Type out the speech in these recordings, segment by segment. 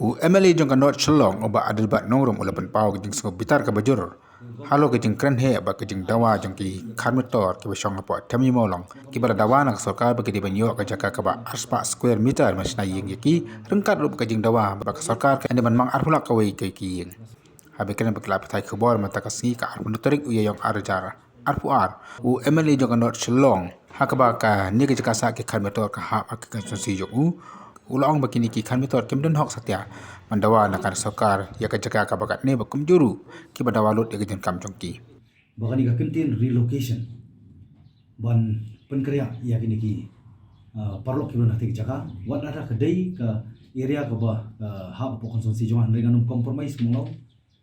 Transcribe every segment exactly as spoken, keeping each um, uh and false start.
U M L A jong ka North Shillong, u Bah Adelbert Nongrum, u la pynpaw ka jingsngewbitar kaba jur halor ka jingkren heh bad ka jingdawa jong ki kharmetor kiba shong hapoh Them Ïew Mawlong, kiba la dawa na ka sorkar ba ki dei ban ïoh ka jaka kaba arspah square meter ban shna ïing ïa ki, ryngkat ruh ka jingdawa ba ka sorkar kan dei ban mang arphew lak kawei ïa ki ïing. Haba kren bad ki lad pathai khubor mynta ka sngi ka arphew hynriew tarik u Ïaïong ar hajar arphew ar, u M L A jong ka North Shillong, ha kaba kane ka jaka sah ki kharmetor ka hap ha ka constituency jong u, u la ong ba kine ki kharmetor kim don hok satia ban dawa na ka sorkar ïa ka jaka kaba katne, ba kumjuh ruh kiba dawa lut ïa ka jingkam jong ki. Ba kane ka kyntien relocation ban pynkhreh ïa kine ki, uh, paralok kiba don ha kata ka jaka, wat la ka dei ka area kaba, uh, hap hapoh constituency jong nga, hynrei ngan ym compromise kumno.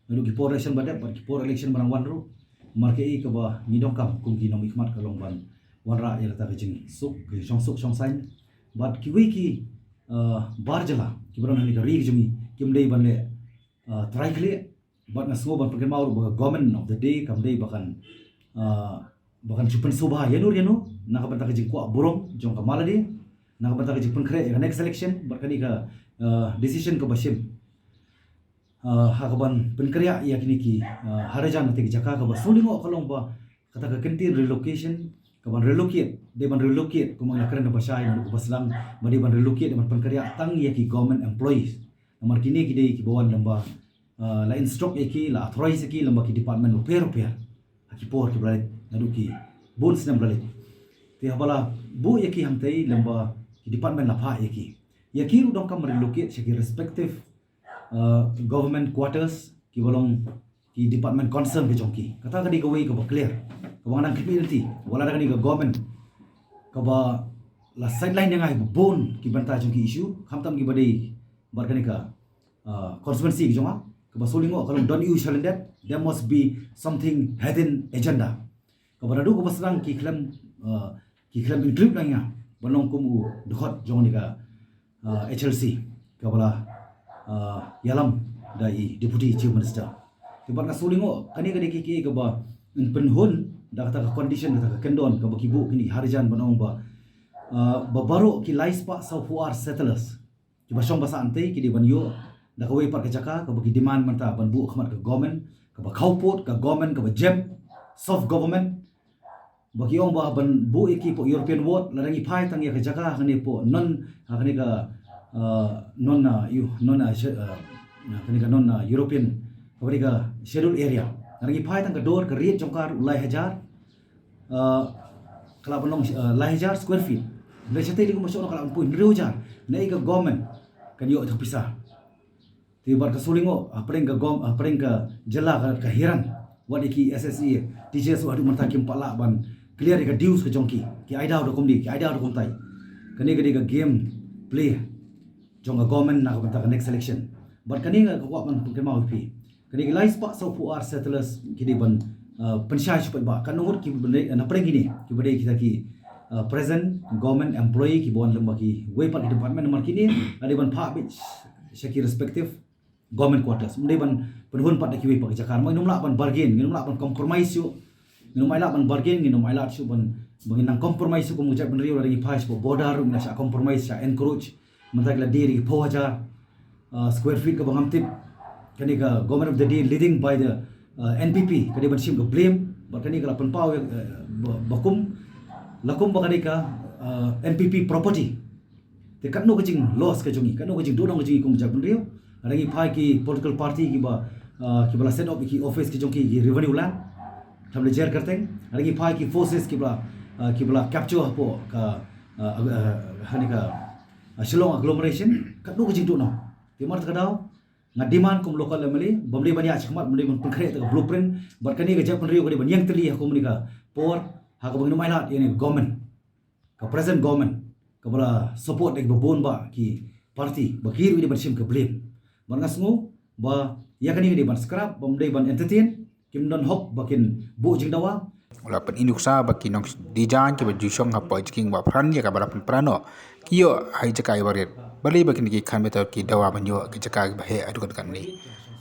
Naduh ki por election ba dep bad ki por election ba nang wan ruh, namar kaei kaba ngi donkam kum ki nongmihkhmat ka long ban wanrah ïa kata ka jingsuk, ka shongsuk shongsaiñ. Bad kiwei ki, uh, bar jylla kiba don ha kane ka ri ka jong ngi kim dei ban leh, uh, trai khlieh. Bad nga sngew ban pynkynmaw ruh ba ka government of the day kam dei ba kan, uh, ba kan shu pynsngewbha ïano ïano na ka bynta ka jingkwah burom jong ka Mawladi, na ka bynta ka jingpynkhreh ïa ka next election, bad kane ka, uh, decision kaba shim, uh, ha kaban pynkhreh ïa kine ki, uh, hajar arphew ar na kata ka jaka, kaba sngewlyngngoh ka long ba kata ka kyntien relocation, kaban relocate, dei ban relocate, kumba nga la kren ha ba shai naduh kaba sdang, ba dei ban relocate, dei ban pynkhreh tang ïa ki government employees. Namar kine ki dei kiba wan lem ba, uh, la instruct ïa ki, la authorize ïa ki lem bad ki department bapher bapher ha ki por kiba la leit, naduh ki bun snem ba la leit. Te haba la buh ïa ki hangtei lem bad ki department la phah ïa ki, ïa ki ruh donkam relocate sha ki respective, uh, government quarters kiba long ki department concern ka jong ki. Kata ka dei kawei kaba clear, kaba nga dang khmih lynti, wat la da kane ka government kaba la sideline ïa nga ha bun ki bynta jong ki issue, khamtam kiba dei bad kane ka, uh, constituency ka jong nga, kaba sngewlyngngoh ka long don't you challenge that, there must be something hidden agenda. Kaba naduh kaba sdang ki khlem, uh, ki khlem include lang ïa nga ban long kum u dkhot jong kane ka, uh, H L C kaba la, uh, ïalam da i Deputy Chief Minister. Te bad nga sngewlyngngoh kane ka dei kaei kaba yn pynhun da kata ka condition, kata ka kyndon kaba ki buh kine ki hajar ban ong ba, uh, ba baroh ki laispah sawphew ar settlers kiba shong ba sah hangtei ki dei ban ïoh da kawei pat ka jaka kaba ki demand mynta ban buh khmat ka government, kaba khawpud ka government, kaba jem, soft government. Ba ki ong ba ban buh ïa ki hapoh European ward, lada ngi phai tang ïa ka jaka ha kane hapoh non, ha kane ka, uh, non, uh, you, non, uh, sche-, uh, ha kane ka non, uh, European, kaba dei ka schedule area, lada ngi phai tang ka dor ka rate jong ka ruh lai hajar, uh, ka lah ban long, uh, lai hajar square feet. Hynrei shatei lei kumba shu ong ka lah ban poi hynriew hajar. Naei ka government kan ïoh ïa ka pisa? Te bad ka sngewlyngngoh, hapdeng ka gov-, hapdeng ka jylla ka, ka hiran. Wat ïa ki S S A, T J S haduh mynta kim pat lah ban clear ïa ka dues ka jong ki. Ki ai daw da kumne, ki ai daw da kumtai. Kane ka dei ka game play jong ka government na ka bynta ka next election. Bad kane nga kwah ban pynkynmaw ïa phi. Kane ki laispah sawphew ar settlers ki dei ban, uh, pynshai shuh paidbah. Katno ngut kiba dei, na pdeng kine, kiba dei kita ki, uh, present government employee kiba wan lem bad kiwei pat ki department, namar kine la dei ban phah beit sha ki respective government quarters. Ym dei ban pynhun pat da kiwei pat ki jaka. Namar ngin ym lah ban bargain, ngin ym lah ban compromise shuh. Ngin ym ailad ban bargain, ngin ym ailad shuh ban, ba ngin nang compromise shuh kum ka jaitbynriew, lada ngi phai sha border ruh ngin shah compromise, shah encroach. Mynta ki la die da ki phew hajar, uh, square feet kaba ngam tip. Kane ka government of the day leading by the, uh, N P P ka dei ban shim ka blame. Bad kane ka la pynpaw, uh, ba, ba kum, la kum ba kane ka, uh, N P P property. Te katno ka jing loss ka jong ngi, katno ka jingduhnong ka jong ngi kum ka jaitbynriew. Lada ngi phai ki political party kiba, uh, kiba la set up ki office ki jong ki, ki revenue land, tham leh jer kyrteng. Lada ngi phai ki forces kiba, uh, kiba la capture hapoh ka, uh, uh, ha kane ka, uh, Shillong agglomeration, katno ka jingduhnong. Te mar ta ka daw nga demand kum local M L A, bym dei ban ïaid shakhmat, bym dei ban pynkhreh ïa ka blueprint. Bad kane ka jaitbynriew ka dei ban ïeng tylli ha kum kane ka por, ha kaba ngin ym ailad ïa kane ka government, ka present government, kaba la support da kiba bun bah ki party, ba ki ruh ki dei ban shim ka blame. Bad nga sngew ba ïa kane ka dei ban scrap, bym dei ban entertain, kim don hok ba kin buh jingdawa. U la pyni nuksa ba ki nongdijaiñ kiba ju shong hapoh jingkieng Wahpran ïa kaba la pynpra noh, ki ïoh ha ki jaka kiba rit. Balei ba kine ki kharmetor ki dawa ban ïoh ha ki jaka kiba heh haduh katne?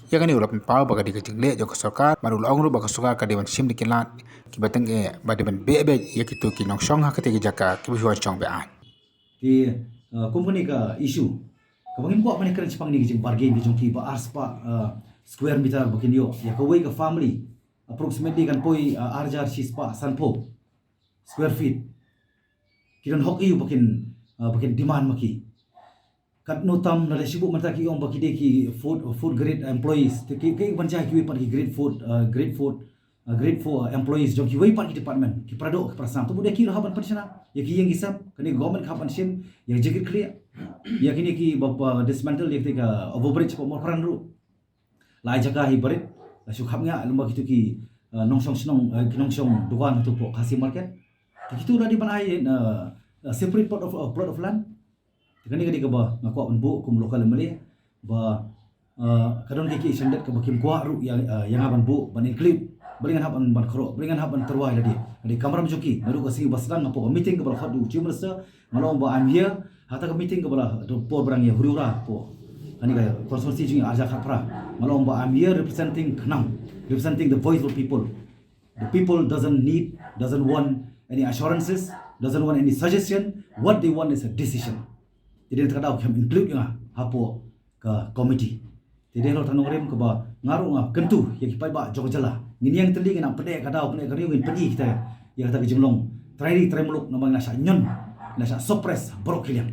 Ïa kane u la pynpaw ba ka dei ka jingleh jong ka sorkar, bad u la ong ruh ba ka sorkar ka dei ban shim da ki lad kiba tyngeh, bad dei ban beh beit ïa kito ki nongshong ha kata ki jaka kiba shu wan shong beh-aiñ. Te, uh, kum kane ka issue, Kaba ngim kwah ban ïakren shaphang kine ki jingbargain ki jong ki ba ar spah, uh, square meter ba kin ïoh ïa kawei ka family, approximately kan poi, uh, ar hajar shi spah sanphew square feet. Ki don hok aiu ba kin, uh, ba kin demand ma ki? Katno tam na da shibuh mynta ki ong ba ki dei ki food, food grade employees. Te ki, ki ban jia kiwei pat ki grade four, uh, grade four, uh, grade four, uh, employees jong kiwei pat ki department, ki para doh, ki para snam. Te bun de ki ruh hap ban pynshna ïa ki ïing ki sem, kane ka government ka hap ban shim ïa ka jingkitkhlieh ïa kine ki ba, ba dismantle ïa kata ka overbridge hapoh Mawkyrwat ruh. La ai jaka hi barit, la shu khapngiah lem bad kito ki, uh, nongshong shnong, uh, ki nongshong dukan hato hapoh Khasi Market. Te kito la dei ban ai, uh, uh, separate plot of, uh, plot of land. Te kane ka dei kaba nga kwah ban buh kum local M L A ba, uh, ka don ki, ki shandet kaba kim kwah ruh ïa, uh, ïa nga ban buh, ban include. Balei ngan hap ban, ban kyrpad, balei ngan hap ban tyrwa ïa lade? Ka dei kamram jong ki. Naduh ka sngi ba sdang hapoh ka meeting kaba la khot da u Chief Minister, nga la ong ba I'm here. Hata ka meeting kaba la, por ba dang ïa huri hura hapoh kane ka constituency jong ngi ar hajar khatphra, nga la ong ba I'm here representing KHNAM, representing the voice of people. The people doesn't need, doesn't want any assurances, doesn't want any suggestion. What they want is a decision. Te dei na kata ka daw ki hap include ïa nga hapoh ka committee. Te dei halor kata ka nongrim kaba nga ruh nga kyntu ïa ki paidbah jong ka jylla. Ngin ïeng tylli, ngin ïeng pyneh ka daw pyneh ka riew, ngin pyni kita ïa kata ka jinglong trai ri trai muluk, namar ngi la shah ñion, ngi la shah suppress baroh ki liang.